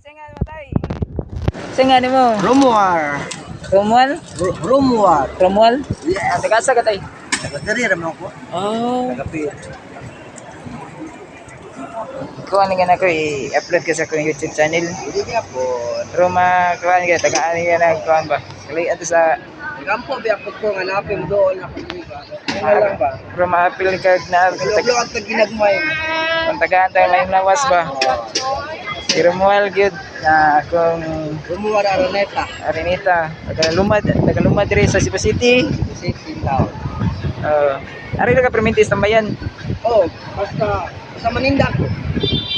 Singa mo tay. Singa nimo. Romuar. Romual? Romuar. Romual? Yes. Ah, taga asa ka tay? Taga diri ra man ko. Oh. Taga Pia. Kuan nga nako i-upload ka sa akong YouTube channel. Dili gyapon. Roma kuan ka taga ani nga nag kuan ba? Kali ato sa Kampo biya pud ko nga napim doon ako diri ba. Ano lang ba? Roma apil kag na Kaluglo ang ginagmay. kung tagaan tayo may lawas ba? Si Romual gyud na akong Romuar Araneta. Arenita, taga Lumad diri sa Cebu City. City town. Ari ra ka permintis tambayan. Oh, basta sa Maninda ko.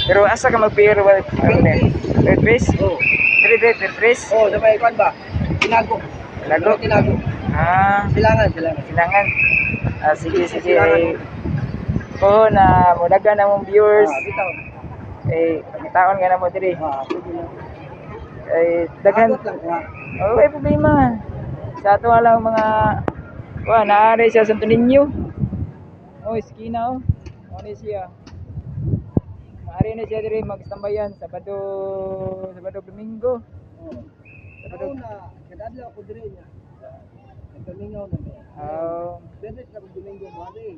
Pero asa ka magpiro ba? Ano ni? Third base? Oh. Diri diri third base? Oh, sa may kwan ba? Tinago. Tinago? Tinago. Ah, Silangan, silangan. Silangan. Ah, sige, sige. Eh, ko na mudagan na mong viewers. Ah, bitaw. Eh, pangitaon nga na mo diri. Ah, sige lang. Eh, daghan. Abot lang ko ha. Oh, ay problema. Sa ato lang mga wa naari siya sa Santo Niño. Oh, iskina oh. Ano siya? Maari na siya diri magtambayan Sabado, Sabado, Domingo. Oh. Sabado. Una, kadadlaw ko diri niya. Nagkamingaw na ba? Oh, Biyernes na kong Domingo mo ari.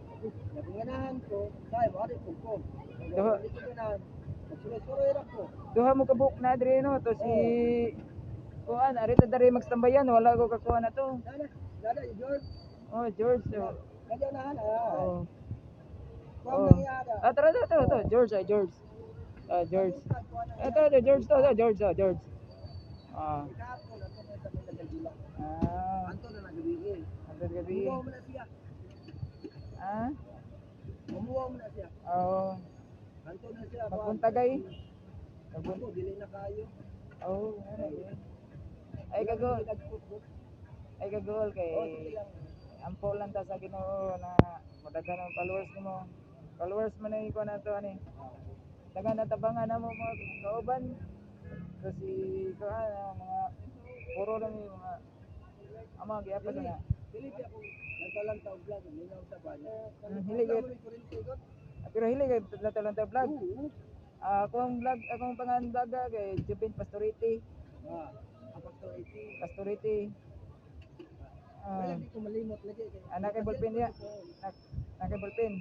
Nagnganahan ko, say mo ari ko ko. Duha. Dili ko ganahan. Nagsuroy-suroy ra ko. Duha mo ka buok na diri no to si kuan ari ta diri magtambayan wala ko kakuha na to. Dada, dada George. Oh, George. Oh. Kadya nahan ah. Oh. Kuan Oh. nang iya. Ah, tara, tara, tara, tara. George, ay, George. Ah, George. Ito, ito, George to, ito, George, oh, George. Ah. Kahapon ato na sa mga Galgila. Ah, Anto na nagabi. hanggang gabi. Umuwaw mo na siya. Ah, Umuwaw mo na siya. oh, Anto na siya. Magbuntagay. Ako dili na kayo. Oh, ano, eh. Ay, kagol. Ay, kagol kay Oh, sige lang. Ampo lang ta sa Ginoo na madaghan ang followers nimo. Followers man ay ko na to ani. Daghan na tabangan na mo mga kauban. So si kuan ang mga puro lang yung mga ama giapas na. Dili pa ako nagtalang taog vlog, minaw sa banya. Hili gyud. Pero hili kay talang vlog. Oo. Ah, akong vlog, akong pangalan vlog ah, kay Jubin Pastoriti. Ah, Pastoriti. Pastoriti. Ah, Wala di ko malimot lagi kay. Anak kay ballpen niya. Nakay ballpen.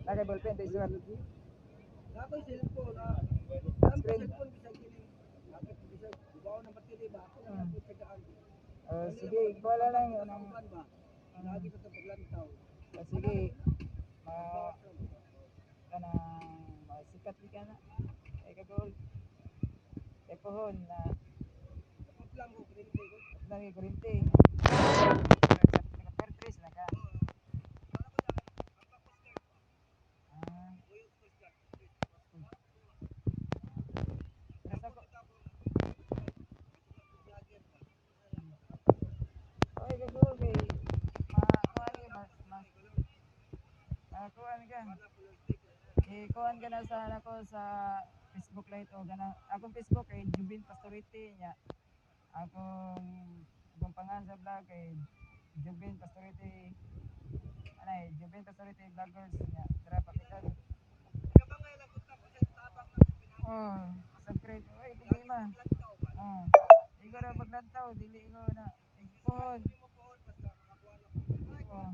Nakay ballpen tayo surat. Ako cellphone ah. Ang Screen. cellphone bisag dili. Ako bisag bubaw ng battery ba ako na ako tagaan. Oh, sige, wala lang yun ang Kuan ba? Lagi sa paglantaw. Oh, sige. Ma kanang masikat di ka na. Ay kagol. Ay pohon na Tapos lang ko kuryente ko. nang kuryente. Naka pertres na ka. Ah. Nasa ko. Oy, kagol kay makuan ka mas mas makuan ka. Ikuan ka na sa ako sa Facebook Lite o gana akong Facebook kay Jubin Pastoriti nya. Akong pangalan sa vlog kay Jubin Pastoriti. Anay, Jubin Pastoriti Vloggers nya. Tara pakita. Oh, subscribe. Oy, problema. Oh. Ikaw na paglantaw, dili ko na. Pohon. Oh.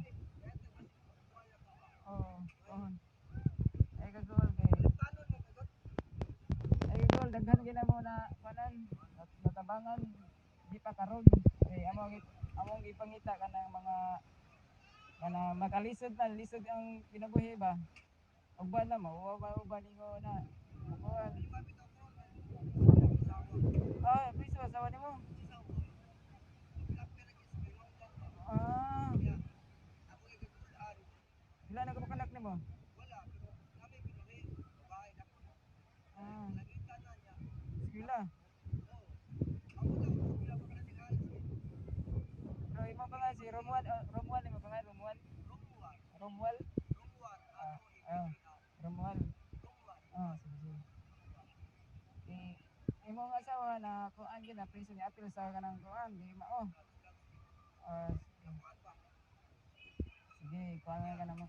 Oh, pohon. Ay kagol kay. Ay kagol daghan gina mo na kuanan, natabangan di pa karon. Kay among gipangita kanang mga kana makalisod na lisod ang kinabuhi ba. Uban na mo, uban uban ingo na. Kuan. Ah, piso asawa nimo. Ah. Pila na ka anak nimo? Ah. Eskwela. Pero imo pa nga si Romual, Romual imo pa nga Romual. Romual. Ah, ah, Romual. Ah, sige sige. Eh, imong asawa na kuan gyud na preso ni apil sa kanang kuan di mao. Ah, sige. Sige, kuan ka na mo.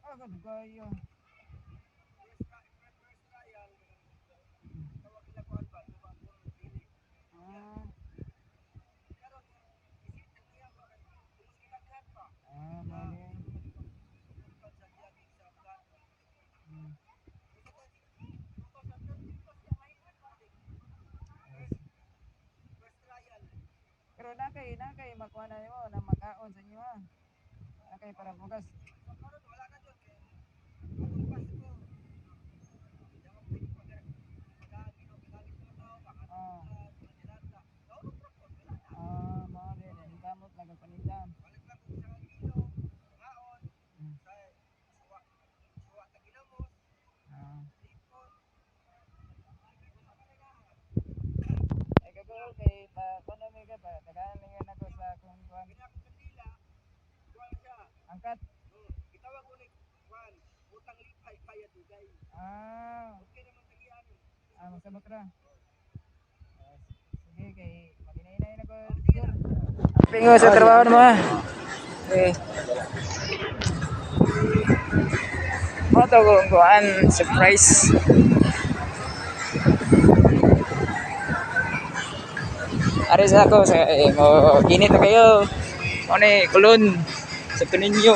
Ah, kayo. Na kay makuha na nimo na makaon sa inyo ha. Na kay para bugas. Karon wala na jud kay atong Pasko. Di ako pwede pag ginagis mga tao ba sa dilata. Naurog ra ko, wala na. Ah, mao din kamot lang ang paninda. Balik lang kung 1 kilo, ngaon, sa suwa suwa ta ginamos, lipon. Ay kaguol kay pa kuno mi ka pa tagaan ninyo nako sa akong kuan. Kini akong kandila, kuan siya. Angkat. Oh, gitawag ko ni kuan, utang lipay paya dugay. Okay naman tagian. Ah, magsabot ra. Ah, sige kay maginahinay na ko, sir. Pingo sa trabaho mo ah. Okay. Mo to kung kuan surprise. Ari sa ako sa eh, mo init na kayo. Mo ni kulon sa tuninyo.